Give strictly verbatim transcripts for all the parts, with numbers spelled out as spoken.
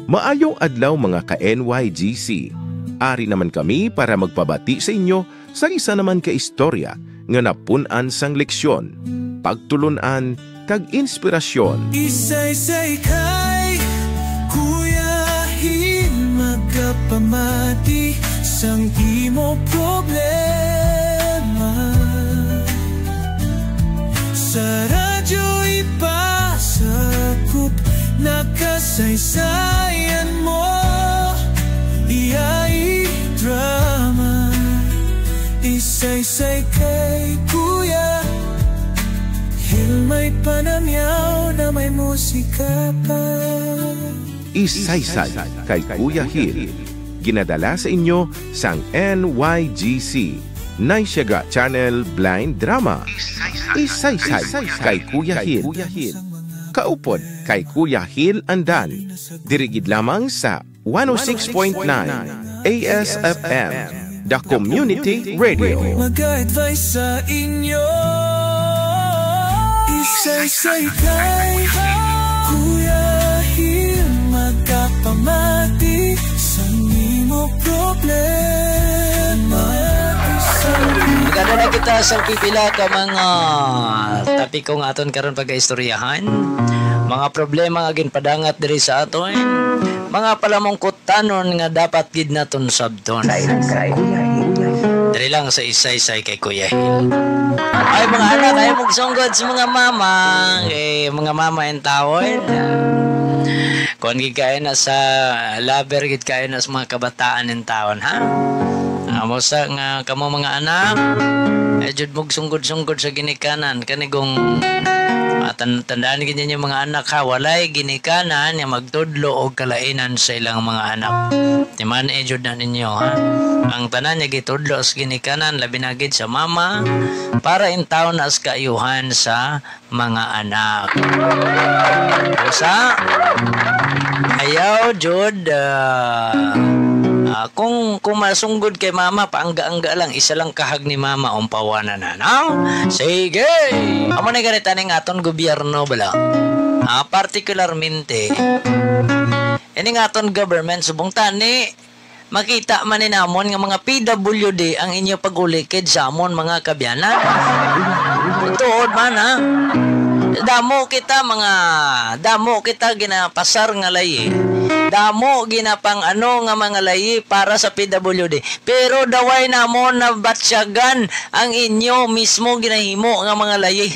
Maayong adlaw, mga ka-N Y G C. Ari naman kami para magpabati sa inyo sa isa naman ka istorya nga napun-an sang leksyon, pagtulon-an, kag inspirasyon. Isaysay kay Kuya Hil, magapamati sang imo problema. Sa radyo ipasakop, nakasaysayan mo. Iyai drama, isaysay kay Kuya Hil, may panamyaw na may musika pa. Isaysay kay Kuya Hil. Ginadala sa inyo sang N Y G C, Naisyaga Channel Blind Drama. Isaysay kay Kuya Hil. Kaupod kay Kuya Hil Andan. Diri gid lamang sa one oh six point nine A S F M, The Community Radio. Mag-advise sa inyo. Isaysay kay Kuya Hil, magapamati sa imo problema. Magana na kita sa pipila ka mga topiko nga aton karon pag-istoryahan. Mga problema nga ginpadangat diri sa aton. Mga palamungkot tanon nga dapat gid naton sabton. Dali lang sa isaysay kay Kuya Hil. Ay, mga anak, ayaw magsunggod sa mga mama. Kay mga mama in tawon. Kuan gid kayo na sa lover gid kayo na sa mga kabataan in tawon, ha? Amo sa nga kamo mga anak, ay jud mog sunggod-sunggod sa ginikanan. Kanigong, ah, tan-, tandaan gid ninyo mga anak, ha, walay ginikanan nga magtudlo og kalainan sa ilang mga anak. Timan-i jud na ninyo, ha? Ang tanan nga gitudlo sa ginikanan, labi na gid sa mama, para intawon na sa kaayuhan sa mga anak. Usa, ayaw jud, ah, ah, kung, kung masunggod kay mama, paangga-angga lang, isa lang kahag ni mama, umpawanan na, no? Sige! Amo na ganit aning aton gobyerno bala. Ah, partikularmente, ini nga aton government, subong tani, makita man ni namon nga mga P W D ang inyo pag-ulikid sa amon, mga kabyanan. Tuod man, ha? Damo kita, mga, damo kita ginapasar nga layi. Damo ginapang ano nga mga layi para sa P W D. Pero daway namon nabatsyagan ang inyo mismo ginahimo nga mga layi.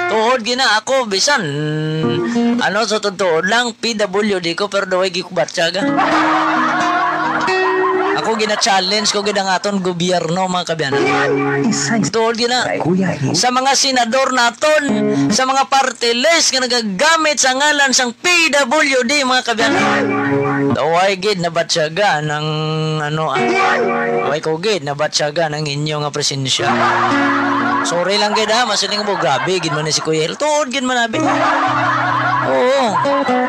Tuod gina ako, bisan, ano, sa tuod lang, P W D ko, pero daway gikubatsaga. Ako gina-challenge ko gid ang aton gobyerno, mga kabyanan. Tuod gina. Sa mga senador naton, sa mga party list nga nagagamit sa ngalan sang P W D, mga kabyanan. Daway gid nabatyaga ng, ano, ah. Daway ko gid nabatyaga ng inyo nga presensya. Sorry lang gid, ha, masiling mo, grabe gid man ni si Kuya Hil. Tuod gid man abi. Oo.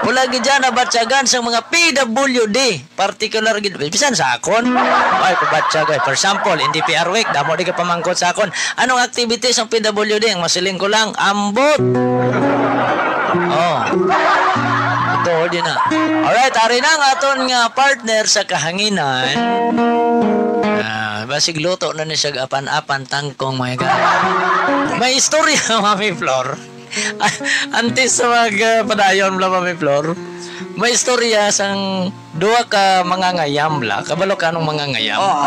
Wala gid dyan nabatyagan sa mga P W D. Particular gid, bisan sa akon. Ay, pabatyag, ay. For example, in D P R week, damo di ka pamangkot sa akon. Anong activity sang P W D? Ang masiling ko lang, ambot. Oh. Tuod yun na. Alright, ari na ang aton nga partner sa kahanginan. Ah, basig luto na ni siya apan-apan tangkong, mga ka. May istorya, Mami Flor. Antes sa mag, ah, padayon, bla, Mami Flor, may istorya sang duha ka mga ngayam, bla. Kabalo ka anong mga ngayam? Oo.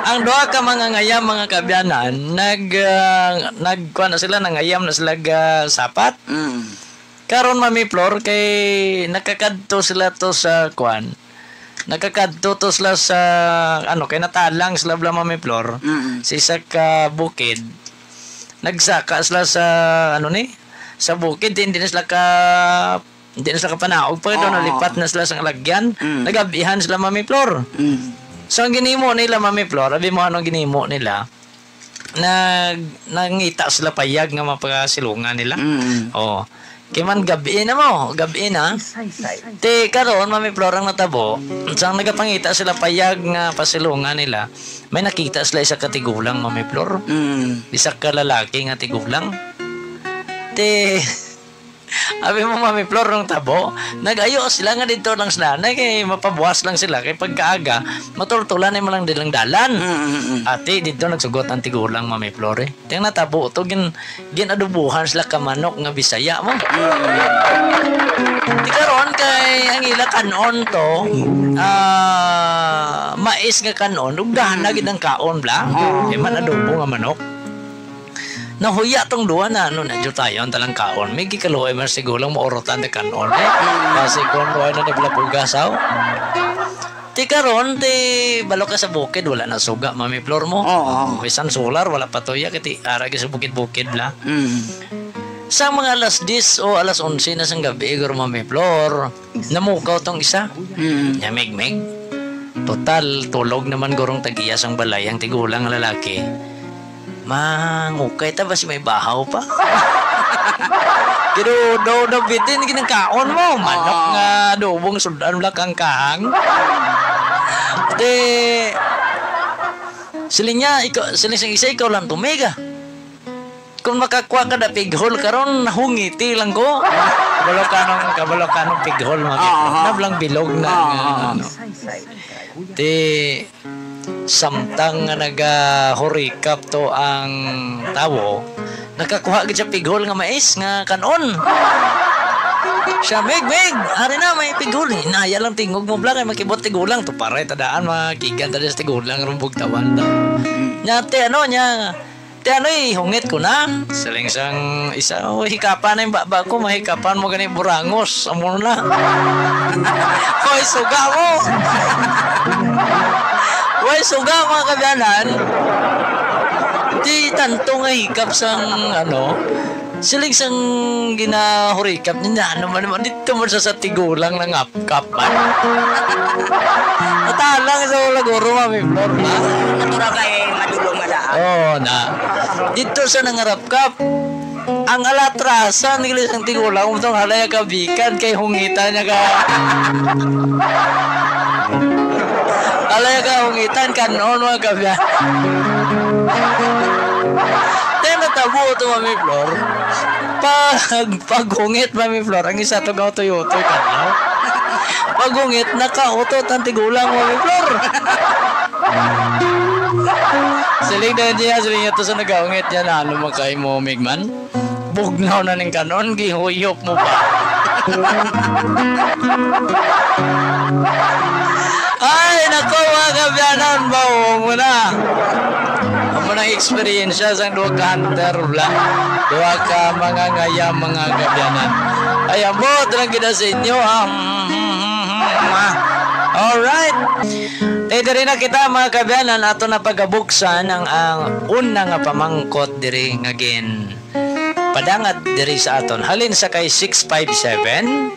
Ang duha ka mga ngayam, mga kabyanan, nag, ah, nag, kuwan na sila, nangayam na sila ga sapat. Mm. Karon, Mami Flor, kay nakakadto sila to sa, kuwan, nakakadto to sila sa, ano, kay natalang sila, bla, Mami Flor, Mm-mm. sa isa ka bukid. Nagsaka sila sa, ano ni, sa bukid, hindi na sila ka, hindi na sila kapanaog pa, daw Oo. nalipat na sila sa lagyan. Mm. Nagabihan sila, Mami Flor. Mm. So, ang ginimo nila, Mami Flor, abi mo anong ginimo nila? Nag-, nangita sila payag nga mapasilungan nila. Mm. Oh. Kay man gabi na mo, gabi na. Ti karon, Mami Flor, ang natabo, sang nagapangita sila payag nga pasilungan nila, may nakita sila isa ka tigulang, Mami Flor. Mm. Isa ka lalaki nga tigulang. Ti, Abi mo, Mami Flor, nung tabo, nag-ayo sila nga didto lang sa nanay, kay mapabuwas lang sila, kay pagkaaga, matultulan na man lang nilang dalan. Mm, mm, mm. Ati, didto nagsugot ang tigulang, Mami Flor, eh. Tiyang natabo to, gin-, gin-adobohan sila ka manok nga Bisaya mo. Mm. Di karon kay ang ila kanon to, ah, mais nga kanon, ug gana gid ang kaon bla. Mm. Kay man adobo nga manok. Nahuya tong duha na, ano, na jud tayo ang talang kaon. May gikaluoy man siguro lang maurutan na kanon, eh. Mm. Kasi kung duha na ni bla bugas, aw. Ti karon, ti balo ka sa bukid, wala na suga, Mami Flor mo. Oo. Bisan solar, wala pa to ya, kay ti ara gyud sa bukid-bukid bla. Mm. Sa mga alas diyes o alas onse na sang gabi, guro, Mami Flor, namukaw tong isa. Mm. Nya migmig. Total, tulog naman gurong tag-iya sang balay ang tigulang nga lalaki. Mangukay ta ba si may bahaw pa? Kinudaw na bitin, ginakaon mo. Manok Oo. nga adobong sudan lang kang kahang. Te, siling niya, ikaw, siling sang isa, ikaw lang tumiga. Kung makakuha ka na pighol karon, nahungiti lang ko. Kabalo ka nung, kabalo ka nung pighol, mga Oo, pighol. oo. Nablang bilog na, Oo, nga, oo. ano. Ti, samtang nga nagahurikap to ang tawo, nakakuha gid siya pighol nga mais nga kanon. Siya, "Mig, mig, ari na, may pighol." Hinaya lang tingog mo, bla, kay makibot tigulang to, paray, tadaan, makigan ta sa tigulang, rumbog tawan ta. Nya, ti, ano, nya, Ti ano, eh, hungit ko na. Siling sang isa, "Oh, hikapan na yung baba ko, mahikapan mo gani burangos. Amo na." Hoy, suga mo. Hoy, suga, mga kabyanan. Di tanto nga hikap sang, ano, siling sang ginahurikap niya, ano man, man, dito mo sa, sa tigulang na ngap. Kapan? Matalang sa wala guro, Mami Flor, ha? Natural kay madulong nga daan. Oo, na. Dito sa nangarap ka, ang alatrasan, nila isang tigulang, itong halaya kabikan, kay hungita niya ka. Halaya ka, hungitan, kanon, mga kabya. Tayo natabo ito, Mami Flor. Pag Paghungit, Mami Flor, ang isa to nga utoy-utoy ka, no? Paghungit, nakautot ang tigulang, Mami Flor. Siling na niya, siling niya to sa nagahungit niya na, "Ano man kayo mo, Migman? Bugnaw na ning kanon, gihuyop mo pa." Ay, nako, mga kabyanan, mao mo na. Amo nang eksperyensya sang duha ka hunter, bla. Duha ka mga ngayam, mga kabyanan. Ay, ambot lang gid sa inyo, ha? Alright. Eh, diri na kita, mga kabyanan, ato na pagabuksan ang, ang una nga pamangkot diri nga gin padangat diri sa aton. Halin sa kay six five seven,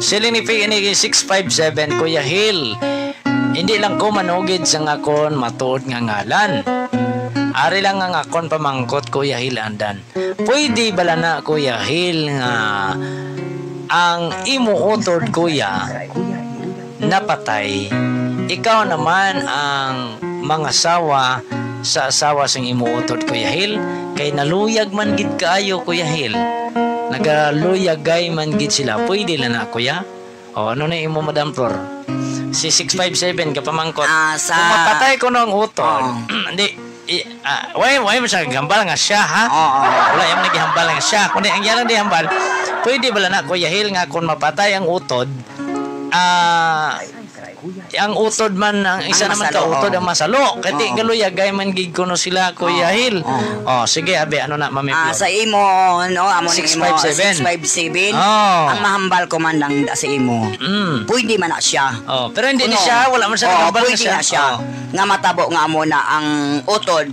siling ni P N A six five seven, "Kuya Hil, hindi lang ko manugid sang akon matuod nga ngalan. Ari lang ang akon pamangkot, Kuya Hil, andan. Pwede bala na, Kuya Hil, nga ang imo utod, Kuya, napatay, ikaw naman ang mangasawa sa asawa sing imo utod, Kuya Hil, kay naluyag man gid kaayo, Kuya Hil. Nagaluyagay man gid sila. Pwede lang na, Kuya?" O, ano na imo, Madam Flor? Si six five seven ka pamangkot. Ah, sa Kung mapatay ko ang utod, Oo. hindi, i-, ah, why, why mo siya gambal nga siya, ha? Oo. Wala yung naghihambal nga siya. Kundi ang yan ang dihambal, pwede bala na, Kuya Hil, nga kung mapatay ang utod, ah, ang utod man, ang isa Ang naman masalo, ka utod, oo. ang masalo. Kati Oo. galuyagay man gid kuno sila, Kuya Oo. Hil. Oo. Oh, sige, abi, ano na, Mami Ah, Flor? sa imo, no, amo ni imo, Six five seven. six five seven. Oh. Ang mahambal ko man lang sa imo. Mm. Pwede man na siya. Oh, pero hindi ni Kuno. siya, wala man siya Oo, nagambal na pwede siya. na siya. Oh. Nga matabo nga amo na ang utod.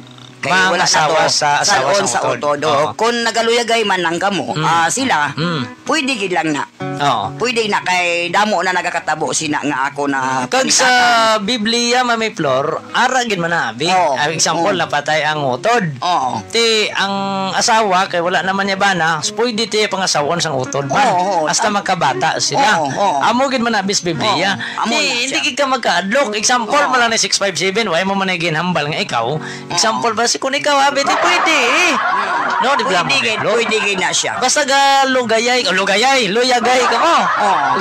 Kay Mga wala na asawa to. sa asawa Salon sa sa utod. utod, oo. Oo. Kung nagaluyagay man lang kamo, Mm. ah, sila, Mm. pwede gid lang na. Oo. Pwede na kay damo na nagakatabo sina nga ako na Kag sa pangitatan. Biblia, Mami Flor, ara gid man na, abi. Oo. Ah, example, Oo. napatay ang utod. Oo. Ti, ang asawa, kay wala naman niya bana, pwede ti pangasawon sang utod man. Oo, oo. Hasta Am- magkabata sila. Oo, oo. Amo gid man na, bis Biblia. Oo. Amo Ti, na hindi siya. gid ka magkaadlok. Example, Oo. man lang na six five seven, why mo man na ginhambal nga ikaw? Example Oo. ba, si kung ikaw, abi, ti pwede eh. No, di ba, Pwede Mami gid, Flor? Pwede gid na siya. Basta ga lugayay, o lugayay, luyagay ka mo. Oo.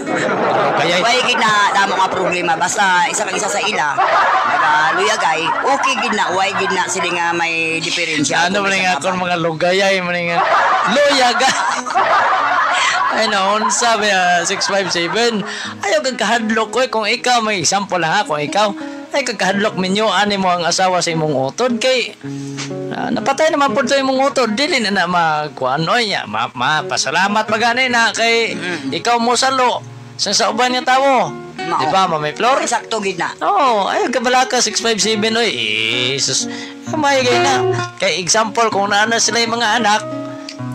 Lugayay. Way gid na damo nga problema. Basta isa kag isa sa ila, nagaluyagay, okay gid na, way gid na sila nga may diferensya. Ano man nga akong mga lugayay, man nga luyagay. Ay, naunsa ba, ah, six five seven? Ayaw kag kahadlok ko, eh. Kung ikaw, may example lang ha, kung ikaw, ay kag kahadlok, minyoan nimo ang asawa sa imong utod, kay Ah, napatay naman pud to imong utod, dili na na magkuan, oy, nya, ma-, ma-, pasalamat pa gani na kay Mm. ikaw mo salo sa, sa uban nga tawo. Mao. Di ba, Mami Flor? Sakto gid na. Oo, ay, kabalaka, six five seven, oy, Jesus. May gay na. Kay example, kung naa na sila yung mga anak,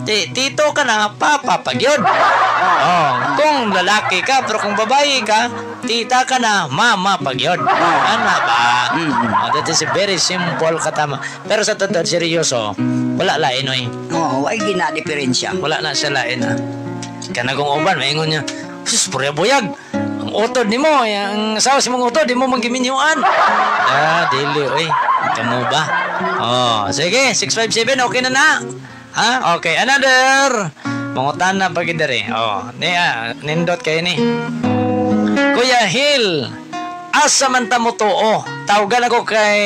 ti-, tito ka na, papa pa gyud. Oh, kung lalaki ka, pero kung babayi ka, tita ka na, mama pa gyud. Oh. Ana ba? Mm. Oh, that is a very simple katama. Pero sa totoo, seryoso, wala lain, oy. Oo, ay gina diferensya. Wala na siya lain, ha. Kana kung uban, maingon niya, "Sus, purya buyag. Ang utod nimo, ang asawa sa mong utod, di mo man giminyuan." Ah, dili, oy. Kamo ba? Oh, sige, six five seven, okay na na. Ha? Okay, another. Mangutana pa gid diri. Oh, ni, ah, nindot kay ni. Kuya Hil, asa man ta mo tuo? Tawgan ako kay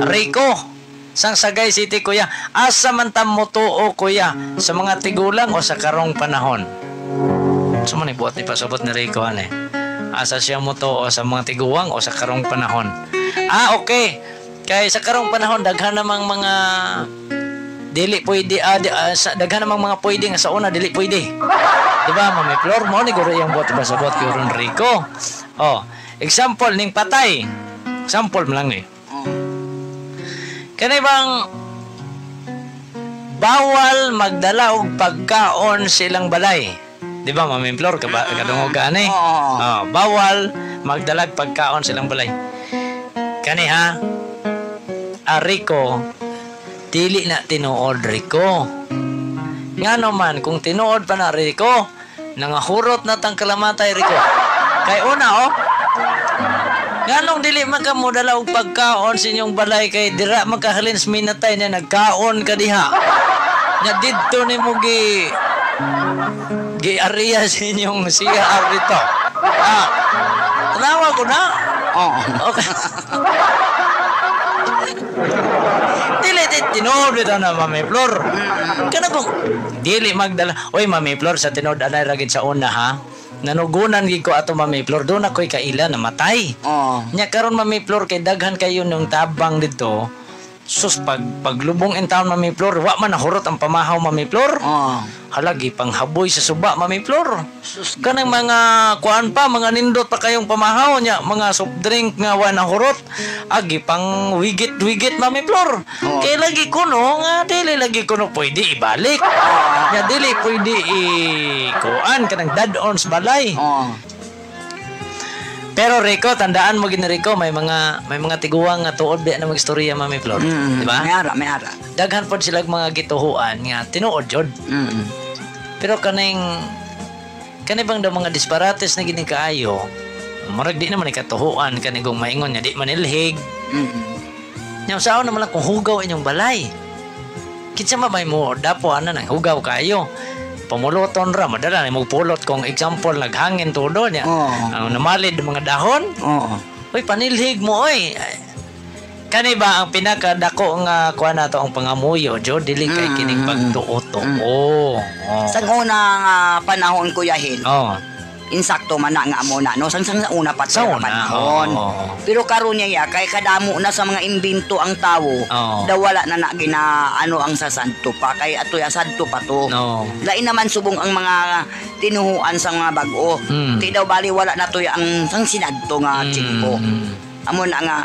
Rico. Sang Sagay City, kuya. Asa man ta mo tuo, kuya? Sa mga tigulang o sa karong panahon? Sa man buhat ni pasabot ni Rico, ani? Asa siya mo tuo, sa mga tiguwang o sa karong panahon? Ah, okay. Kay sa karong panahon, daghan namang mga dili pwede, ah, di, ah, sa, daghan namang mga pwede nga sa una, dili pwede. Di ba, Mami Flor? Mao ni guro iyang buhat ni pasabot kay Ron Rico. Oh, example, ning patay. Example mo lang ni. Oh. Kani bang bawal magdala og pagkaon sa ilang balay? Di ba, Mami Flor? Kaba-, Mm. kadungog ka ani? Oo. Oh, bawal magdala og pagkaon sa ilang balay. Kani ha? Ah, Rico, dili na tinuod, Rico. Ngano man, kung tinuod pa na, Rico, nangahurot na tang kalamatay, Rico. Kay una, oh. Nganong dili man ka modala og pagkaon sa inyong balay kay dira man ka halin sa minatay na nagkaon ka diha? Nya didto nimo gi-, gi-area sa inyong C R dito. Ah, tanawa ko na. Oh. Okay. Dili, di, tinuod bitaw na, Mami Flor. Mm. Kana kung dili magdala. Oy, Mami Flor, sa tinuod, anay ra gid sa una, ha? Nanugunan gid ko ato, Mami Flor. Doon ako'y kaila namatay. Oo. Nya karon, Mami Flor, kay daghan kayo nung tabang dito. Sus, pag, paglubong in town, Mami Flor, wa man nahurot ang pamahaw, Mami Flor. Oo. Hala, gipanghaboy sa suba, Mami Flor. Sus. Kanang mga kuan pa, mga nindot pa kayong pamahaw niya, mga soft drink nga wa nahurot, agi pang wigit-wigit, Mami Flor. Oo. Kay lagi kuno nga dili lagi kuno pwede ibalik. Oo. Nga dili pwede i-, kuan, kanang dad-on sa balay. Oo. Pero Rico, tandaan mo gid, Rico, may mga, may mga tiguwang nga tuod biya na mag-istorya, Mami Flor. Mm, di ba? May ara, may ara. Daghan pod sila mga gituhuan nga tinuod jud. Mm. Pero kaning, kani bang daw mga disparates na gini kaayo, murag di naman ikatuhuan kani kung maingon nga di manilhig. Mm. Nya, unsaon naman lang kung hugaw inyong balay? Kinsa man may mo dapo ana nang hugaw kayo? Pamuloton ra, madala na mo pulot kung example, naghangin todo niya. Oo. Ang namalid mga dahon. Oo. Uy, panilhig mo, oy. Kani ba ang pinakadako nga kuha nato ang pangamuyo, Jo? Dili kay Mm, kining mm, pagtuo-tuo. Mm. Oo. Sa una nga panahon, Kuya Hil, Oo. Insakto man na nga amo na, no? Sang, sang una pa Sa tayo una, panahon. Oo. Pero karon niya, ya, kay kadamo na sa mga imbento ang tawo, Oo. daw wala na na gina, ano, ang sa sadto pa, kay ato ya, sadto pa to. No. Lain naman subong ang mga tinuhuan sa mga bag-o. Mm. Ti daw bali wala na to ya ang sang sinadto nga Mm, tiyempo. Mm. Amo na nga,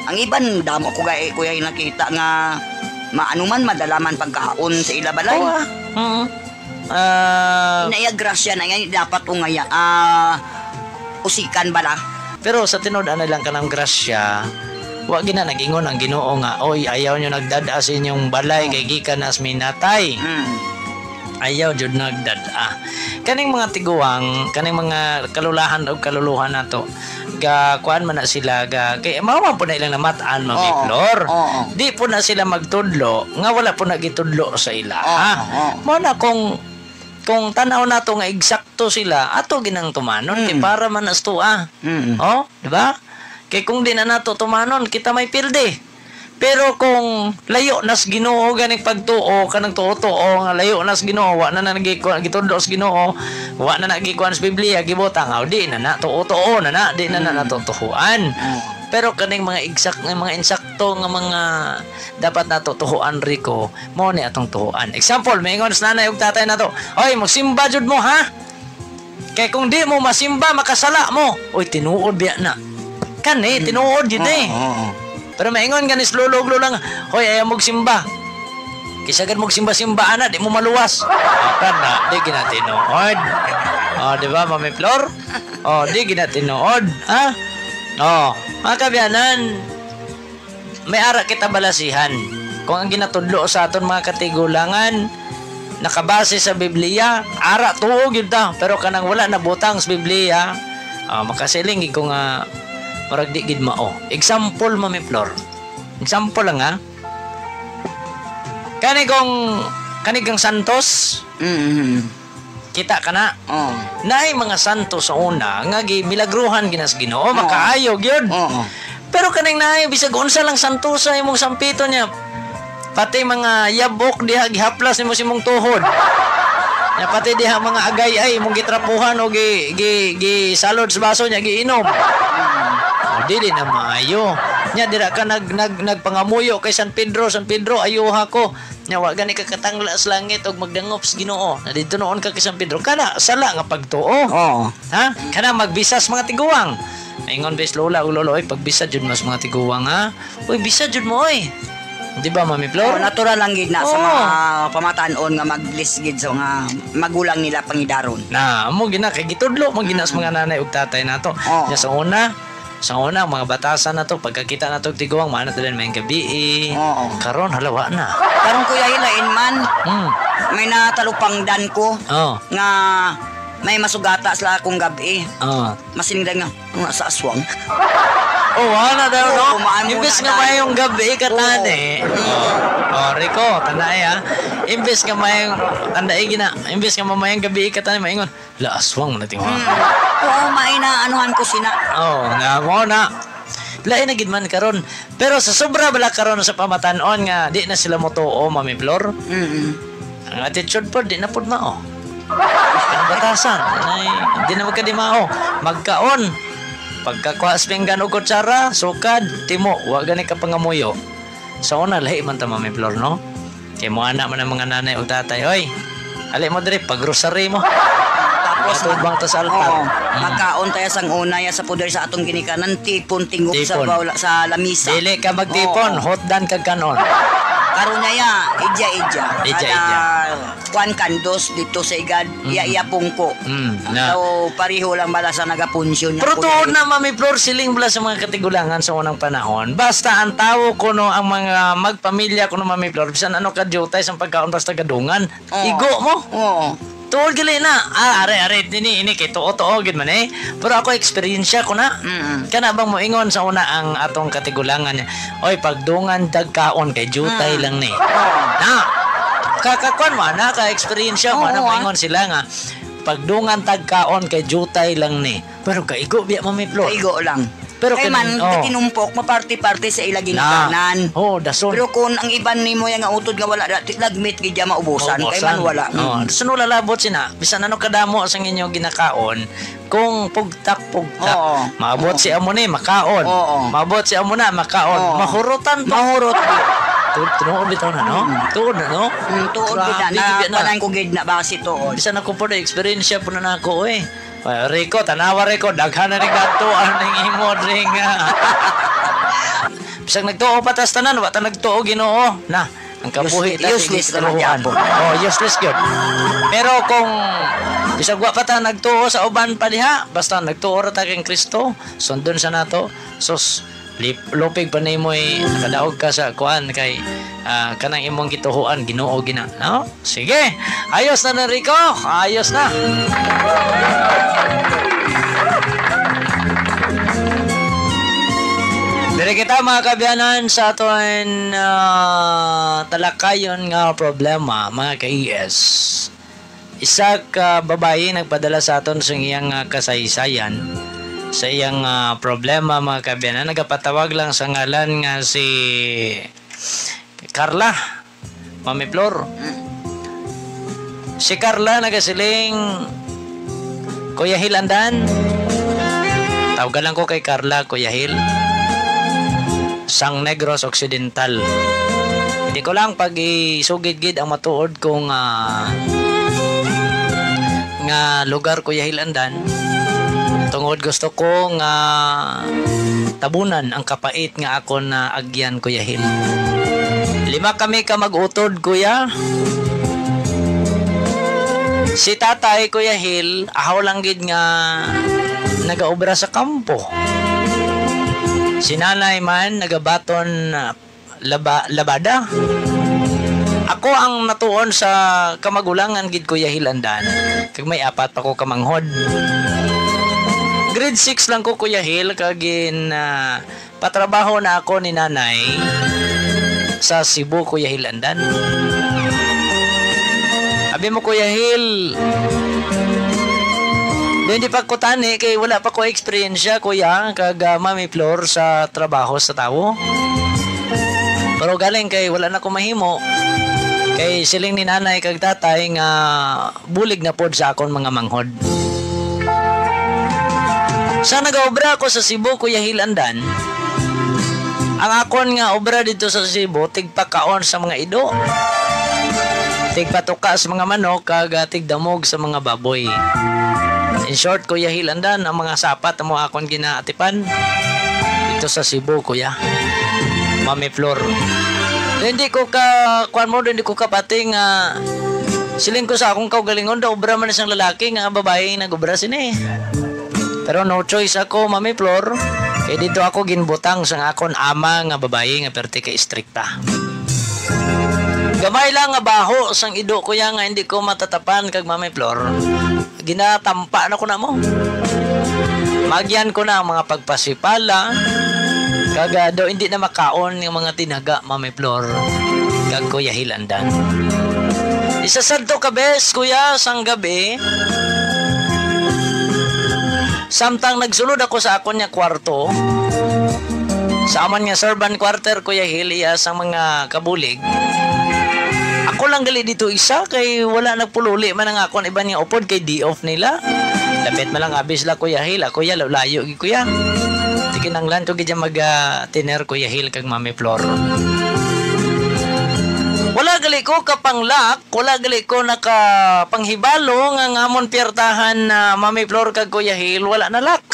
ang iban damo ko gay, kuya, nakita nga maano man, madala man pagkaon sa ila balay. Oo, ah. Oo. Ah, Inaya grasya na yan, dapat ungaya, ah, usikan bala. Pero sa tinuod, ano lang kanang grasya, wa gina nag-ingon ang Ginoo nga, "Oy, ayaw nyo nagdad-a sa inyong balay, kay gikan na sa minatay." Mm. Ayaw jud nagdad-a. Kaning mga tiguwang, kaning mga kalulahan o kaluluhan nato, ga, kuan man na sila, ga, kay mao man po na ilang namat-an, Mami Oo. Flor. Oo. Di po na sila magtudlo nga wala po na gitudlo sa ila, Oo, ha? Oo. Mao na kung, kung tanaw nato nga eksakto sila, ato ginang tumanon, kay Mm. para man nas tua. Mm. Oh, di ba? Kay kung di na nato tumanon, kita may pildi. Pero kung layo nas Ginoo ganing pagtuo, kanang tuo-tuo nga layo nas Ginoo, wa na na nagikuan, gitudlo sa Ginoo, wa na na gikuan sa Biblia, gibutang, aw, di na na, tuo-tuo na na, di na na Mm. natutuhuan. Mm. Pero kaning mga exact, nga mga insakto nga mga dapat nato tuhuan, Rico, mao ni atong tuhuan. Example, maingon sa nanay ug tatay nato, "Oy, magsimba jud mo, ha? Kay kung di mo masimba, makasala mo." Uy, tinuod biya na. Kani, Mm. tinuod jud, eh. Oo, oo. Pero maingon gani si lolo ug lola nga, "Hoy, ayaw mo simba. Kisa gid mo simba-simba, ana, di mo maluwas." Ah, kana, di gina tinuod. Oh, di ba, Mami Flor? Oh, di gina tinuod, ha? Oh, mga kaabyanan, may ara kita balasihan. Kung ang ginatudlo sa aton mga katigulangan nakabase sa Biblia, ara, tuo gyud ta. Pero kanang wala nabutang sa Biblia, ah, makasiling gid ko nga murag di gid mao. Example, Mami Flor. Example lang, ha. Kani kung, kani kang santos, Mm-hmm. kita ka na. Oh. Naay mga santos sa una nga gi-, milagruhan gid na sa Ginoo, Oo. makaayo gyud. Oo. Pero kaning naay bisag unsa lang santos sa imong sampiton niya, pati mga yabok diha gihaplas nimo sa imong tuhod. Nya pati diha mga agay ay imong gitrapuhan o gi-, gi-, gisalod sa baso niya giinom. O, dili na maayo. Nya dira ka nag-, nag-, nagpangamuyo kay San Pedro, "San Pedro, ayuha ko." Nya, wa gani ka katangla sa langit og magdangop sa Ginoo. Na didto noon ka kay San Pedro. Kana, sala nga pagtuo. Oo. Ha? Kana magbisas mga tiguwang. Ingon bes lola o lolo, "Oy, pagbisa jud mas mga tiguwang, ha? Uy, bisa jud mo, oy." Di ba, Mami Flor? Oh, natural lang gid na sa Oo. mga pamatan-on nga mag-bless gid sa mga magulang nila pangidaron. Na, amo gina kay gitudlo man gina sa Mm. mga nanay ug tatay nato. Oo. Nya sa una, sa una, mga batasan nato, pagkakita nato og tiguwang, maana ta din may gabii. Oo. Karon, hala, wa na. Karon, Kuya, hilain man. Hmm. May natalupangdan ko Oh. nga may masugata sila akong gabi. Oh. Masinda nga, nga sa aswang. Oh, wala daw, no? Oo, maan mo Imbis na nga daw. mayong gabi ka Oo. tani. Mm. Oh, oh, Rico, tandai, ah. Imbis nga mayong, tandai gina, imbis nga mamayong gabi ka tani, maingon, "La, aswang na tingwa." Mm. Oo, may na anuhan ko sina. Oh, na mo na. Lain na gid man karon. Pero sa sobra bala karon sa pamatan-on nga di na sila motuo, Mami Flor. Mm-mm. Ang attitude pod, di na pod mao. Ang batasan, ay, di na magkadimao. Magkaon. Pagkakuha sa pinggan o kutsara, sukad, timo, wa gani ka pangamuyo. Sa una, lahi man ta, Mami Flor, no? Kay mo ana man ang mga nanay ug tatay, "Oy, ali mo diri, pag-rosary mo." Tapos Matubang mag-, ta sa altar. oo, Mm. magkaon tayo sang una, ya sa puder sa atong ginikanan, tipon, tingog sa Tipon. bawl-, sa lamisa. Dili ka magtipon, Oo. hotdan kag kanon. Karon na ya, idya-idya. Idya-idya. Kada kuan kandos dito sa igad, Mm. iya-iya pungko. Mm, na. So, pareho lang bala sa nagapunsyon nga Pero tuod puder. na, Mami Flor, siling bala sa mga katigulangan sa unang panahon. Basta ang tawo kuno, ang mga magpamilya kuno, Mami Flor, bisan ano ka diutay sa pagkaon, basta gadungan. Oo. Igo mo. Oo. Tuod gali na. Ah, are, are, dini, ini, kay tuo, tuo, gid man eh. Pero ako, eksperyensya ko na. Mm-mm. Kana bang mo ingon sa una ang atong katigulangan niya, "Oy, pagdungan tagkaon kay diutay Mm. lang ni." Oo. Na, kakakuan mo, na, ka-eksperyensya mo, Oo, na ah. maingon sila nga, "Pagdungan tagkaon kay diutay lang ni." Pero kaigo biya, Mami Flor. Kaigo lang. Pero Kay kaning, man, oh. tinumpok, maparti-parti sa ila Na. ginikanan. Oh, dason. Pero kung ang iban nimo yang utod nga wala, da-, lagmit gid ya maubusan. Kay man Maubusan. wala. Oh, Mm. dason wala labot sina. Bisan ano kadamo sa inyo ginakaon, kung pugtak-pugtak, Oo. maabot Oo. si amo ni, makaon. Oo. Maabot si amo na, makaon. Oo. Mahurutan to. Mahurot. Tu-, tunuod bitaw na, no? Mm. Tuod na, no? Mm, tuod Grabe, gid na, gid na. Panay ko gid na basi tuod. Bisan ako po na, eksperyensya po na nako, eh. Ah, Rico, tanawa, Rico, daghan na ning adtuan ning imo dring, ah. Bisag nagtuo pa tas tanan, wa ta nagtuo, Ginoo. Na, ang kabuhi Use-, ta, useless sige, na man kabuhuan. gyapon. Oh, useless gyud. Pero kung bisag wa pa ta nagtuo sa uban pa diha, basta nagtuo ra ta kay Kristo, sundon sa nato. Sus, lip-, lupig pa nimo'y nakadaog ka sa kuan kay, ah, kanang imong gituhuan, Ginoo gina, no? Sige. Ayos na na, Rico. Ayos na. Kita, mga kaabyanan, sa aton, ah, talakayon nga problema, mga ka-E S. Isa ka babayi nagpadala sa aton sa iyang, ah, kasaysayan, sa iyang, ah, problema, mga kaabyanan. Nagapatawag lang sa ngalan nga si Carla. Mami Flor. Mm. Si Carla nagasiling, "Kuya Hil Andan." Tawagan lang ko kay Carla, Kuya Hil. Sang Negros Occidental. Hindi ko lang pag-isugid gid ang matuod kong, ah, nga lugar, Kuya Hil Andan. Tungod gusto ko nga tabunan ang kapait nga akon naagyan, Kuya Hil. Lima kami ka mag-utod, Kuya. Si tatay, Kuya Hil, ahaw lang gid nga nagaobra sa kampo. Si nanay man nagabaton, ah, laba-, labada. Ako ang natuon sa kamagulangan gid, Kuya Hil Andan. Kag may apat pa ko kamanghod. Grade six lang ko, Kuya Hil, kag gin, ah, patrabaho na ako ni nanay sa Cebu, Kuya Hil Andan. Abi mo, Kuya Hil, hindi pa ko tani kay wala pa ko eksperyensya, Kuya, kag, ah, Mami Flor, sa trabaho sa tawo. Pero galing kay wala na ko mahimo, kay siling ni nanay kag tatay nga bulig na pod sa akon mga manghod. Sa nagaobra ako sa Cebu, Kuya Hil Andan, ang akon nga obra dito sa Cebu, tigpakaon sa mga ido, tigpatuka sa mga manok, kag, ah, tigdamog sa mga baboy. In short, Kuya Hil Andan, ang mga sapat mo akon ginaatipan dito sa Cebu, Kuya. Mami Flor. Hindi ko ka, kuwan mo, hindi ko kapati nga siling ko sa akong kaugalingon, daw obra man isang lalaki nga babae nag-obra sini. Pero no choice ako, Mami Flor, kay dito ako ginbutang sa akon ama nga babae nga perti kay istrikta. Gamay lang nga baho sang ido, Kuya, nga hindi ko matatapan kag Mami Flor. Ginatampa na ko na mo. Magyan ko na ang mga pagpasipala, kag, ah, daw hindi na makaon yung mga tinaga, Mami Flor, kag Kuya Hil Andan. Isa sadto ka bes, Kuya, sang gabi, samtang nagsulod ako sa akon nga kwarto, sa aman nga servant quarter, Kuya Hil, iya sang mga kabulig. Ako lang gali dito isa, kay wala nagpululi man ang akon iban nga upod, kay day off nila. Lapit man lang abi sila, Kuya Hil. Ako ya, layo-layo gid, Kuya. Di kinanglan ko gid mag, ah, tiner, Kuya Hil, kag Mami Flor. Wala gali ko kapanglak, wala gali ko nakapanghibalo nga ngamon piyertahan na Mami Flor kag Kuya Hil, wala na lak.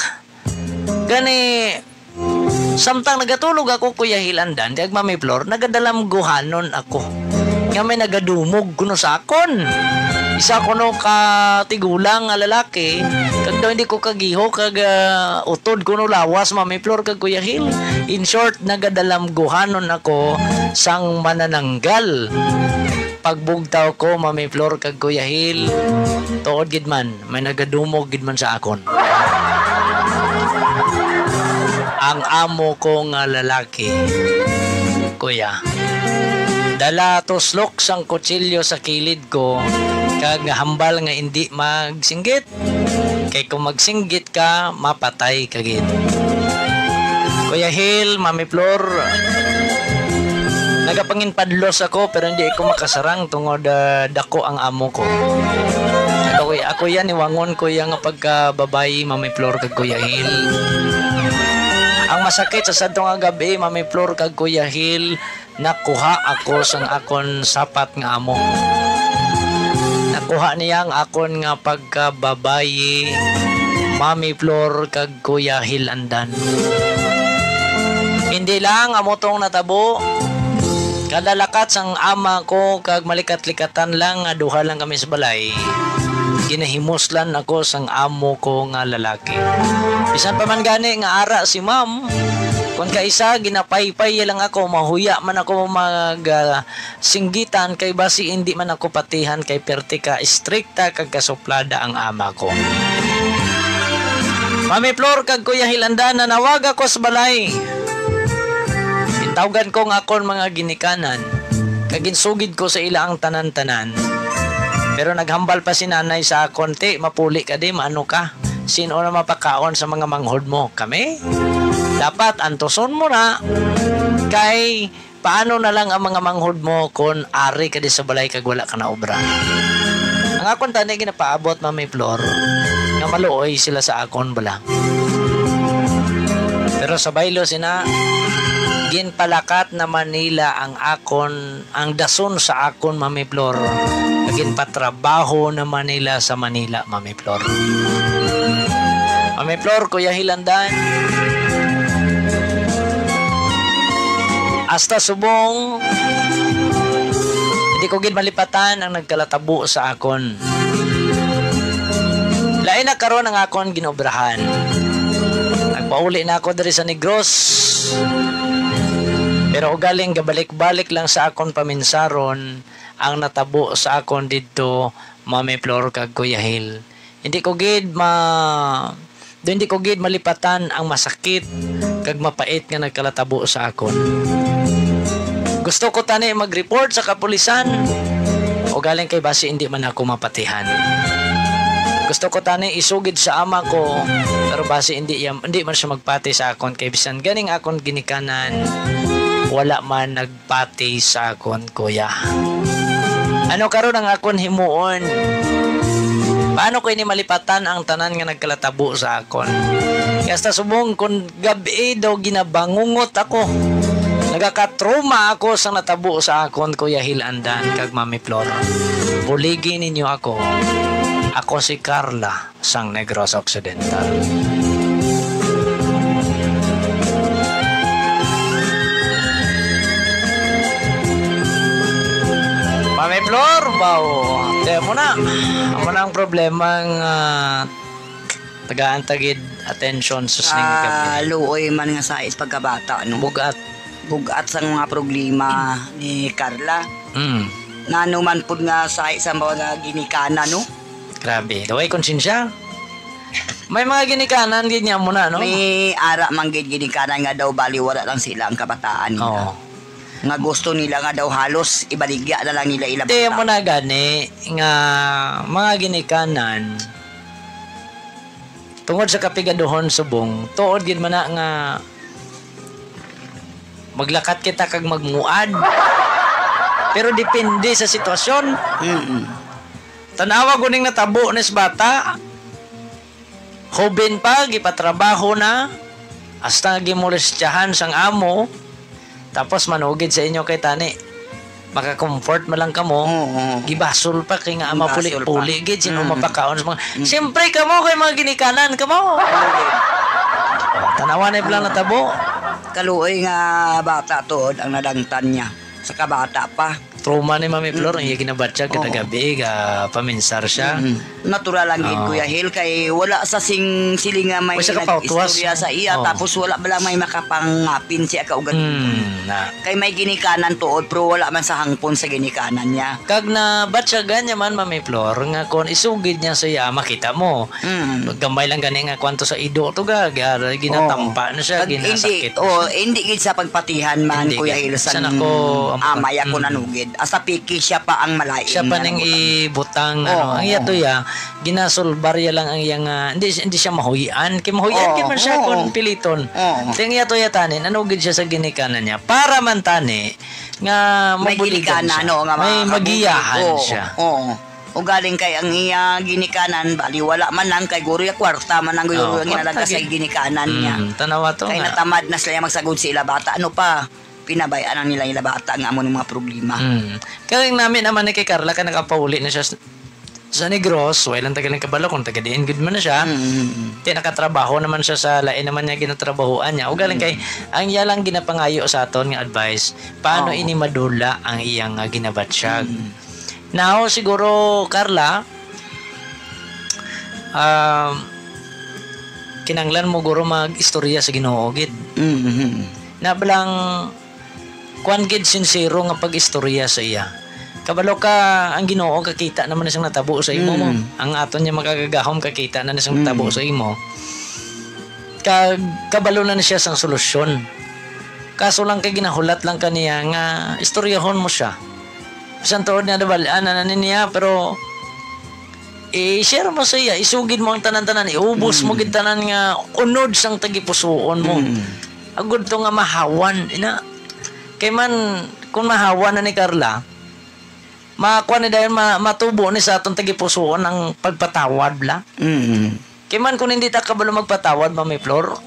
Gani, samtang nagatulog ako, Kuya Hil Andan, kag Mami Flor, nagadalamguhanon ako nga may nagadumog kuno sa akon. Isa kuno ka tigulang nga lalaki, kag daw hindi ko kagiho, kag, ah, utod kuno lawas, Mami Flor, kag Kuya Hil. In short, nagadalamguhanon ako sang manananggal. Pagbugtaw ko, Mami Flor, kag Kuya Hil, tuod gid man, may nagadumog gid man sa akon. Ang amo ko nga lalaki, Kuya, dala tuslok sang kutsilyo sa kilid ko, kag hambal nga indi magsinggit. Kay kung magsinggit ka, mapatay ka gid. Kuya Hil, Mami Flor, nagapanginpadlos ako, pero hindi ako makasarang tungod, ah, dako ang amo ko. Ako, ako yan, iwangon ko yang pagkababayi, Mami Flor kag Kuya Hil. Ang masakit sa sadto nga gabi, Mami Flor kag Kuya Hil, nakuha ako sang akon sapat nga amo. Nakuha niya ang akon nga pagkababayi, Mami Flor kag Kuya Hil Andan. Hindi lang amo tong natabo. Kada lakat sang ama ko kag malikat-likatan lang nga duha lang kami sa balay, ginahimuslan ako sang amo ko nga lalaki. Bisan pa man gani nga ara si ma'am, kon kaisa, ginapaypay lang ako, mahuya man ako mag, ah, singgitan, kay basi hindi man ako patihan, kay perti ka istrikta kag kasuplada ang ama ko. Mami Flor kag Kuya Hil Andan, nanawag ako sa balay. Tawgan ko nga akon mga ginikanan, kag ginsugid ko sa ila ang tanan-tanan. Pero naghambal pa si nanay sa akon, "Ti, mapuli ka di, maano ka? Sino na mapakaon sa mga manghod mo? Kami? Dapat antuson mo na, kay paano na lang ang mga manghod mo kon ari ka di sa balay kag wala ka na obra?" Ang akon tani ginapaabot, Mami Flor, nga maluoy sila sa akon bala. Pero sa baylo sina, ginpalakat naman nila ang akon, ang dason sa akon, Mami Flor. Ginpatrabaho naman nila sa Manila, Mami Flor. Mami Flor, Kuya Hilandan. Hasta subong, hindi ko gid malipatan ang nagkalatabo sa akon. Lain na karon ang akon ginobrahan. Nagpauli na ako diri sa Negros. Pero ugaling gabalik-balik lang sa akon paminsaron ang natabo sa akon didto, Mami Flor kag Kuya Hil. Hindi ko gid ma-, hindi ko gid malipatan ang masakit kag mapait nga nagkalatabo sa akon. Gusto ko tani mag-report sa kapulisan, ugaling kay basi hindi man ako mapatihan. Gusto ko tani isugid sa ama ko, pero basi hindi, iya, hindi man siya magpati sa akon, kay bisan ganing akon ginikanan, wala man nag pati sa akon, kuya. Ano karon ang akon himuon? Paano ko ini malipatan ang tanan nga nagkalatabo sa akon? Kay hasta subong kon gab-i daw ginabangungot ako. Nagakatrauma ako sa natabo sa akon, Kuya Hil Andan kag Mami Flor. Buligi ninyo ako. Ako si Carla sang Negros Occidental. Mami Flor, bawo. Kaya mo na. Amo na ang problema nga tagaan ta gid attention sa sining gabi. Ah, luoy man nga sa is pagkabata, no? Bugat. Bugat sang mga problema ni Carla. Mm. Nano man pud nga sa, sa mga ginikanan, no? Grabe. Daway konsensya. May mga ginikanan gid niya muna, no? May ara man gid ginikanan nga daw bali wala lang sila ang kabataan nila. Oo. Nga gusto nila nga daw halos ibaligya na lang nila ila bata. Muna gani nga mga ginikanan, tungod sa kapigaduhon subong, tuod gid man na nga maglakat kita kag magmuad. Pero depende sa sitwasyon. Mm-mm. Tanawa guning natabo ni sa bata. Hoben pa, gipatrabaho na, hasta gimolestyahan sang amo. Tapos manugid sa inyo kay tani, maka-comfort man lang kamo. Oo, oo. Gibasol pa kay nga ama puli-puli gid, sino mapakaon sa mga, mm, siyempre kamo kay mga ginikanan kamo. Oo. Oh, tanawa na yung plan natabo. Kaluoy nga bata tuod ang nadangtan niya. Sa kabata pa. Trauma ni Mami Flor, mm, ang iya ginabatyag kada gabi, ga paminsar siya. Mm. Natural lang gid, Kuya Hil, kay wala sa sing-, siling nga may nag-istorya sa iya, tapos wala ba lang may makapangapin siya kaugalingon. Mm, na. Kay may ginikanan tuod, pero wala man sa hangpon sa ginikanan niya. Kag nabatyagan niya man, Mami Flor, nga kon isugid niya sa iya, makita mo. Mm. Gamay lang gani nga kwanto sa ido to ga, ga-, ginatampa na siya, ginasakit na siya. Hindi gid sa pagpatihan man, Kuya Hil, sang amay ako nanugid. Asa piki siya pa ang malain. Siya pa ning ibutang, ano. Ang iya to ya, ginasulbar ya lang ang iya nga, hindi, hindi siya mahuy-an. Kay mahuy-an gid man siya kon piliton. Oo. Kay ang iya to ya tani, nanugid siya sa ginikanan niya. Para man tani, nga mabuligan siya. May magiyahan siya. Oo. Ugaling kay ang iya ginikanan, bali wala man lang kay guro ya kwarta man lang guro ang ginalagkas sa ginikanan niya. Mm, tanawa to. Kay natamad na sila magsagod sa ila bata. Ano pa? Pinabay-an lang nila ila bata nga amo ning mga problema. Mm. Kay nami naman ni kay Carla kay nakapauli na siya sa, sa Negros, way lang tagal ang kabalo kung taga diin gud man na siya. Mm, mm, mm. Kay nakatrabaho naman siya sa lain naman niya ginatrabahoan niya. Ugaling kay ang iya lang ginapangayo sa aton nga advice, paano ini madula ang iyang, ah, ginabatyag. Mm. Now, siguro, Carla, um, kinanglan mo guro mag-istorya sa Ginoo gid. Mm-hmm. Na balang, kuwan gid, sinsero nga pag-istorya sa iya. Kabalo ka, ang Ginoo kakita naman na siyang natabo sa imo mo. Mm. Ang aton niya makagagahom kakita na na siyang natabo sa imo. Kag kabalo na na siya sang solusyon. Kaso lang kay ginahulat lang kaniya nga istoryahon mo siya. Bisan tuod nga nabal-an na, na niya, pero i-share mo sa iya, isugid mo ang tanan-tanan, iubos mo Mm. gid tanan nga unod sang tagipusuon mo. Mm. Agud to nga mahawan, ina. Kay man, kung mahawan na ni Carla, makuha ni dayon, ma-, matubo ni sa atong tagipusuon ang pagpatawad, bla. Mm. Kay man kung hindi ta kabalo magpatawad, Mami Flor,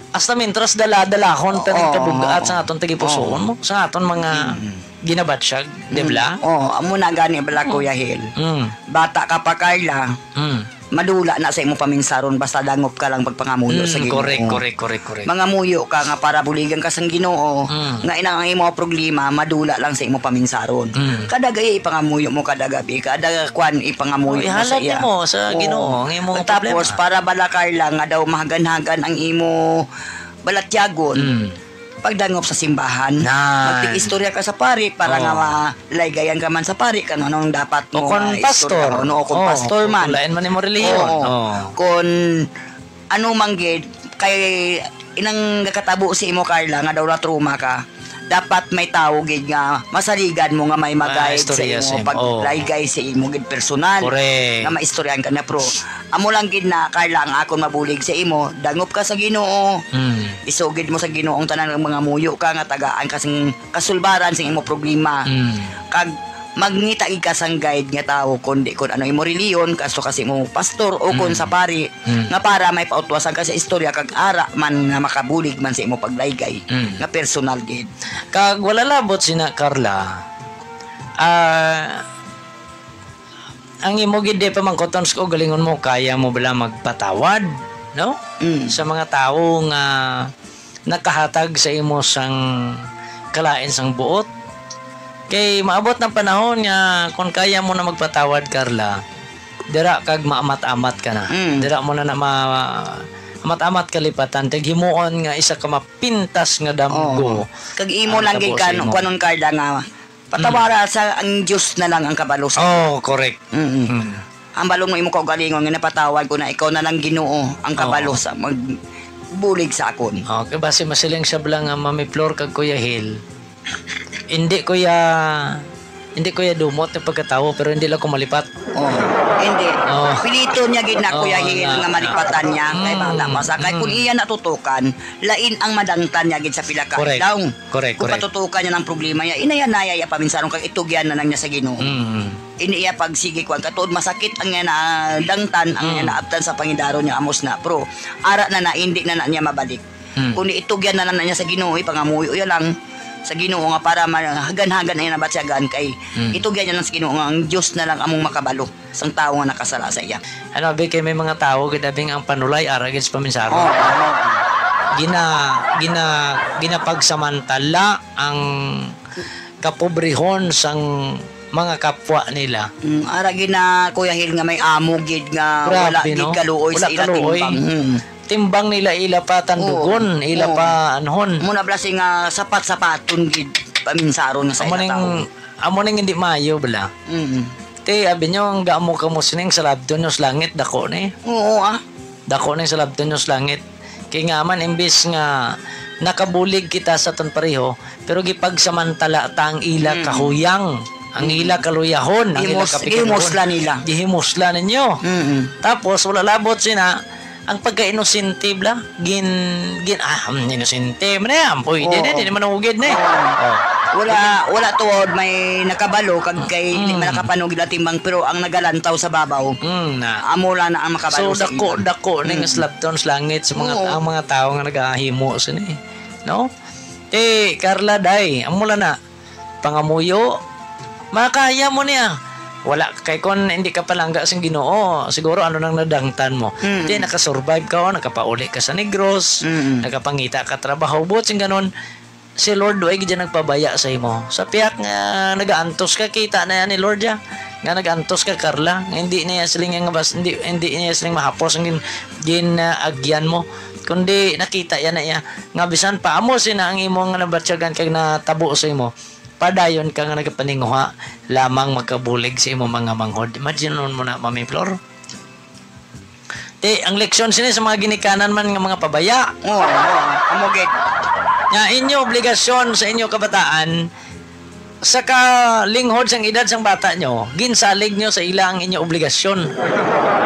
hasta mintras dala-dalahon ta ning Oo. kabugat sa atong tagipusoon Oo. mo, sa aton mga Mm. ginabatyag, di Mm. ba? Oo, amo na gani bala, Mm. Kuya Hil. Mm. Bata ka pa, Carla, Mm. madula na sa imo paminsaron, basta dangop ka lang pagpangamuyo sa Mm, Ginoo. correct, correct, correct, correct. Mangamuyo ka nga para buligan ka sang Ginoo, Mm. nga inang ang imo problema, madula lang sa imo paminsaron. Mm. Kada gay ipangamuyo mo, kada gabi, kada kwan ipangamuyo Oh, mo sa ihalad iya. nimo sa Oo. Ginoo ang imong Tapos, problema. para bala, Carla, nga daw mahagan-hagan ang imo balatyagon, Mm. pagdangop sa simbahan. Nan. Magtig-istorya ka sa pari para Oh. nga malaygayan ka man sa pari kung anong dapat O mo kon nga pastor. istorya. Ano, o kon Oh, pastor man. kung lain man imo relihiyon. Oo. Oh. Kung ano man gid, kay inang gakatabo si imo, Carla, nga daw na-trauma ka, dapat may tawo gid nga masaligan mo nga may Ah, mag-guide sa istorya imo, sa imo. paglaygay sa imo gid personal. Correct. Nga maistoryahan ka na, pero amo lang gid na, Carla, ang akon mabulig sa imo, dangop ka sa Ginoo. Mm. Isugid mo sa Ginoo ang tanan nga mga muyo ka nga tagaan ka sing kasulbaran sing imo problema. Mm. Kag mangita gid ka sang guide nga tawo, kundi kun ano imo reliyon, kaso ka sa imo pastor o kun Mm. sa pari, Mm. nga para may pautwasan ka sa istorya kag ara man nga makabulig man sa imo paglaygay Mm. nga personal gid. Kag wala labot sina, Carla, ah, ang imo gid di pamangkuton sa kaugalingon mo, kaya mo bala magpatawad, no? Mm. Sa mga tawo nga nakahatag sa imo sang kalain sang buot. Kay maabot ang panahon nga kung kaya mo na magpatawad, Carla, dira kag maamat-amat ka na. Mm. Dira mo na, na ma-, amat-amat kalipatan, kag himuon nga isa ka mapintas nga damgo Oo. Kag imo ang lang gid natabo sa kan-, imo. Kuwanon, Carla, nga patawara Mm. sa ang Dios na lang ang kabalo sa Oh, correct. Mm-mm. Mm. Ang balong mo imo kaugalingon nga napatawad ko na, ikaw na lang, Ginoo, ang Oo. kabalo sa magbulig sa akon. Okay, basi masiling siya bala nga Mami Flor kag Kuya Hil. Hindi ko ya, hindi ko ya dumot ang pagkatawo, pero hindi lang ko malipat. Oh, hindi. Oh. Piliton niya gid na, Kuya Oh, Hil, na, nga na. malipatan niya kay Mm, bata pa sa. Kay kung mm. iya natutukan, lain ang madangtan niya gid sa pila ka Correct. adlaw. Correct, Kung correct. patutukan niya ng problema niya, inaya-naya iya paminsaron kag itugyan na lang niya sa Ginoo. Mm. Ini iya pagsigi kuan katuod masakit ang iya nadangtan, ang iya Mm. naabtan sa pangidaron niya, amos na. Pero ara na na, hindi na na niya mabalik. Mm. Kundi itugyan na lang na niya sa Ginoo, ipangamuyo iya lang sa Ginoo nga para mahagan-hagan ang iya nabatyagan kay Mm. itugyan niya lang sa Ginoo nga ang Dios na lang among makabalo sang tawo nga nakasala sa iya. Ano, abi, kay may mga tawo gid, abi, nga ang panulay ara gid sa paminsaro. Oo, oo. Gina-, gina-, ginapagsamantala ang kapobrehon sang mga kapwa nila. Mm, ara gid na, Kuya Hil, nga may amo gid nga Grabe, wala gid no? kaluoy sa Wala ila kaluoy. timbang. Mm. Timbang nila, ila pa tandugon, Oo. ila Oo. pa anhon. Muna bala sing, ah, sapat-sapaton gid paminsaron nga sa Amo ila ning, tawo. amo ning hindi maayo bala. Mm. Ti, abi nyo, ang damo kamo sining salabton nyo sa langit, dako ni. Oo, ah. Dako ni salabton nyo sa langit. Kay nga man, imbis nga nakabulig kita sa aton pareho, pero gipagsamantala ta ang ila Mm. kahuyang, ang Mm. ila kaluyahon, ang ila Gihimos-, kapikinuhon. gihimusla nila. Gihimusla ninyo. Mm. Tapos, wala labot sina, ang pagka-inosente bala, gin-, gin-, ah, mm, inosente man na yan, pwede Oo. na, di naman ugid na eh. Oo. Oh. Wala, wala tuod may nakabalo, kag kay hindi Mm. man nakapanugid ang timbang, pero ang nagalantaw sa babaw, Mm, na. amo lang na ang makabalo So, sa dako, ila. dako na yung Mm. slabton sa langit sa mga, Oo. ang mga tao nga nagahimo sini, no? Eh, Carla, day, amo lang na, pangamuyo, makaya mo niya. Wala, kay kon hindi ka palangga sing Ginoo, siguro ano nang nadangtan mo. Mm. Di, nakasurvive ka, o, nakapauli ka sa Negros, Mm. nakapangita ka trabaho, buot sing ganon, si Lord, way gid siya nagpabaya sa imo. Sa piyak nga nagaantos ka, kita na yan ni Lord, ya. Nga nagaantos ka, Carla, nga hindi niya siling nga bas-, hindi, hindi niya siling mahapos ang gin-, gin-, ah, agyan mo. Kundi nakita yan na iya. Nga bisan pa, amo sina ang imo nga nabatyagan kag natabo sa imo. Padayon ka nga nagapaninguha lamang makabulig sa imo mga manghod. Imagine mo na, Mami Flor. Ti, ang leksyon sini sa mga ginikanan man nga mga pabaya. Oo, oo. Amo gid. Nga inyo obligasyon sa inyo kabataan, sa kalinghod sang edad sang bata nyo, ginsalig nyo sa ila ang inyo obligasyon.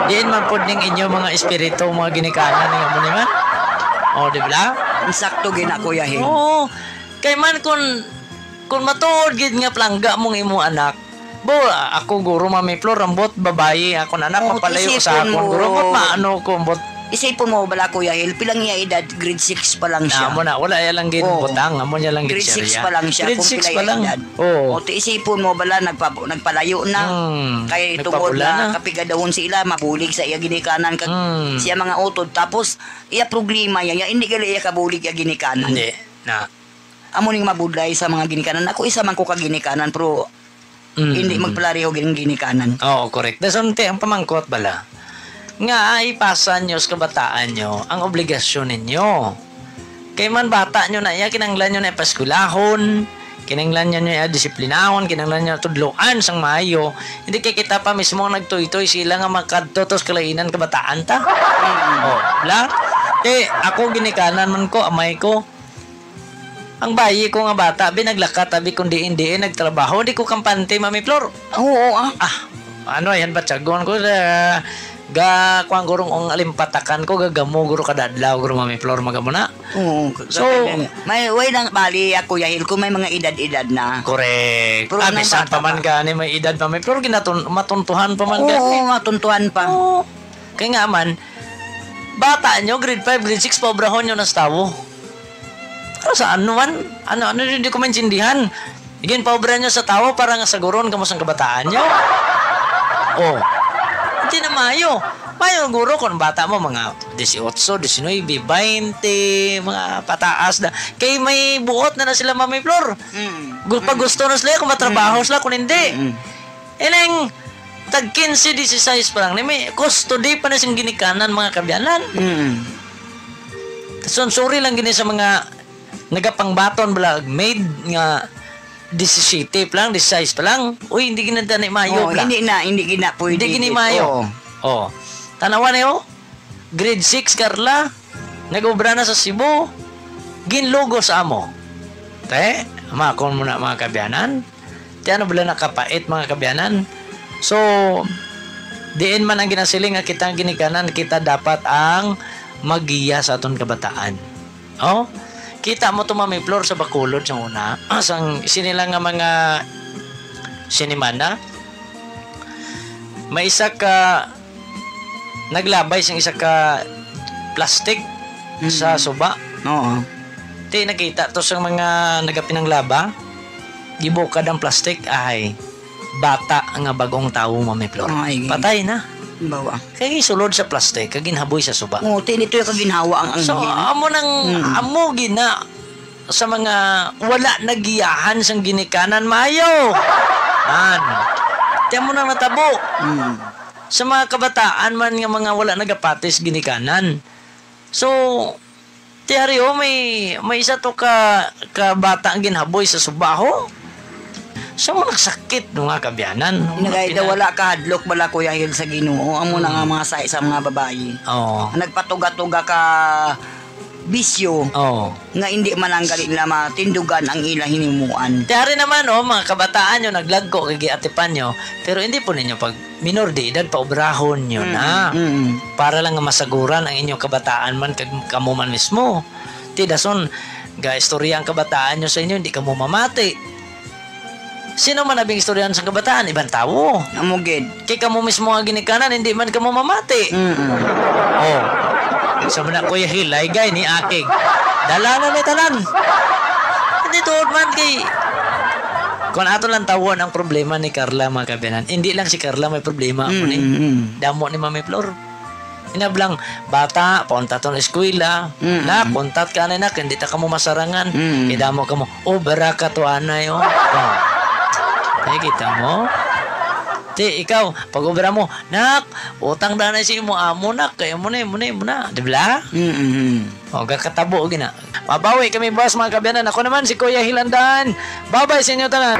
Diin man pod ning inyo mga espiritu, mga ginikanan, nga mo ni man. O, di ba? Ang sakto gina, Kuya Hing. Oo. Kay man kun, kun matuod gid nga plangga mong imo anak, bo, ako guro, Mami Flor, ambot babayi akon anak, Oo, mapalayo sa isipon akon mo. Guro, ambot maano ko, ambot Isipon mo bala, Kuya Hil, pilang iya edad, grade six pa lang siya. Amo na, wala iya lang Oo. ginbutang, amo niya lang Grade six ginserya. Pa lang siya, Grade kung six pila pa iya lang. Edad. Oo. O, ti isipon mo bala, nagpa-, nagpalayo na. Hmm, Kay tungod nagpabula na na. Kapigadahon sila, mabulig sa iya ginikanan, kag Hmm. siya mga utod. Tapos, iya problema, iya, iya, hindi gali iya kabulig iya ginikanan. Hindi, na. Amo ning mabudlay sa mga ginikanan. Ako isa man ko ka ginikanan, pero Mm, hindi mm. Magpalareho gid ang ginikanan. Oo, correct. Dason, te, ang pamangkot bala, nga ipasa nyo sa kabataan nyo ang obligasyon ninyo. Kay man bata nyo na iya, kinahanglan nyo na ipaskulahon, kinahanglan nyo na iya disiplinahon, kinahanglan nyo na tudloan sang maayo. Hindi kay kita pa mismo ang nagtuytoy sila nga makadto to sa kalainan kabataan ta. Mm. Oh, bla? Te, ako ginikanan man ko, amay ko. Ang bayi ko nga bata, bi, naglakat, abi, kung diin-diin, nagtrabaho, di ko kampante, Mami Flor. Oo, ah. Ah, ano, yan, batyagon ko, sa, ga, kuwan, gurong, ang alimpatakan ko, gagamo, guro, kada adlaw, guro, Mami Flor, magamo na. Oo, So, may, way lang, bali, ako, Yahil, kung may mga edad-edad na. Correct. Pero Ah, nang bisan bata pa man pa. Gani, may edad pa, Mami Flor, ginatun-, matuntuhan pa man Oo, gani. Matuntuhan pa. Oo. Kaya nga man, bata nyo, grade five, grade six, paobrahon nyo na sa tawo. Ano sa ano man? Ano, ano, hindi ko maintindihan. Ginpaobra nyo sa tawo para nga saguron kamo sang kabataan nyo. Oh. Hindi na maayo. Maayo, guro, kung bata mo, mga dieciocho, diecinuebe, bainte, mga pataas na. Kay may buot na na sila, Mami Flor. Mm. Gu-, pag Mm. gusto na sila, kung matrabaho Mm. sila, kung hindi. Mm. Ining tag quince, dieciséis pa lang, ni may custody pa na sing ginikanan, mga kabyanan. Mm. Sunsuri lang gini sa mga nagapangbaton bala, maid nga disisiete pa lang, dieciséis pa lang. Uy, hindi gina tani maayo Oh, bala. Hindi na, hindi gina pwede Hindi gini gid. Maayo. Oo. Oh. Tanawa niyo, grade six, Carla, nag-obra na sa Cebu, ginlugos amo. Te, makon mo na, mga kabyanan. Ti ano bala nakapait, mga kabyanan? So, diin man ang ginasiling nga kita ang ginikanan, kita dapat ang maggiya sa aton kabataan. Oh? Kita mo to, Mami Flor, sa Bacolod sa una. Sang sini lang nga mga sinimana, may isa ka naglabay sang isa ka plastic Mm. sa suba. Oo. Ti nakita to sa mga nagapinanglaba, gibukad ang plastic, ay, bata nga bagong tawo, Mami Flor. Ay. Patay na. Bawa. Kay sulod sa plastic, kag ginhaboy sa suba. Oo, ti dito yung kaginhawa ang, ang So, gin- amo nang, Mm. amo gina sa mga wala nagiyahan sang ginikanan maayo. Man. Ti amo nang natabo. Mm. Sa mga kabataan man nga mga wala nagapatis ginikanan. So, ti ari, oh, may, may isa to ka, ka bata ang ginhaboy sa suba, ho. So, mo nagsakit, no, nga kabyanan, no, Nagay, nga daw pina- wala ka hadlok bala, Kuya Hil, sa Ginoo. Amo na nga Mm. mga sa, sa mga babayi. Oo. Nagpatuga-tuga ka bisyo Oo. nga hindi man lang gali nila matindugan ang ila hinimuan. Ti ari naman, oh, mga kabataan nyo, naglagko kay giatipan nyo, pero hindi po ninyo pag minor de edad, paobrahon nyo Mm, na. Mm. Para lang nga masaguran ang inyong kabataan man kag kamo man mismo. Ti dason, ga istorya ang kabataan nyo sa inyo, hindi kamo mamati. Sino man abing istoryahan sa kabataan? Ibang tawo. Amo gid. Kay kamo mismo nga ginikanan, hindi man kamo mamati. Mm-mm. Oh. Sa man na, Kuya Hilay, gay ni Akig. Dala na ni tanan. Hindi tuod man kay, kung ato lang tawon ang problema ni Carla, mga kabiyanan. Hindi lang si Carla may problema, amo ni. Mm-mm. Damo ni Mami Flor. Inablang, bata, paunta to na eskwela. Mm-mm. Na, kuntat ka na, nak, hindi ta kamo masarangan. Mm. Kay damo kamo, obra ka to, anay, oh. Oh. Ay, kita mo? Ti, ikaw, pag obra mo, nak, utang na na si mo amo, nak, kay mo na, mo na, mo na. Di ba? Mm-mm. O, gakatabo, gina. Mabawi kami, boss, mga kabiyanan. Ako naman, si Kuya Hilandan. Babay sa inyo tanan.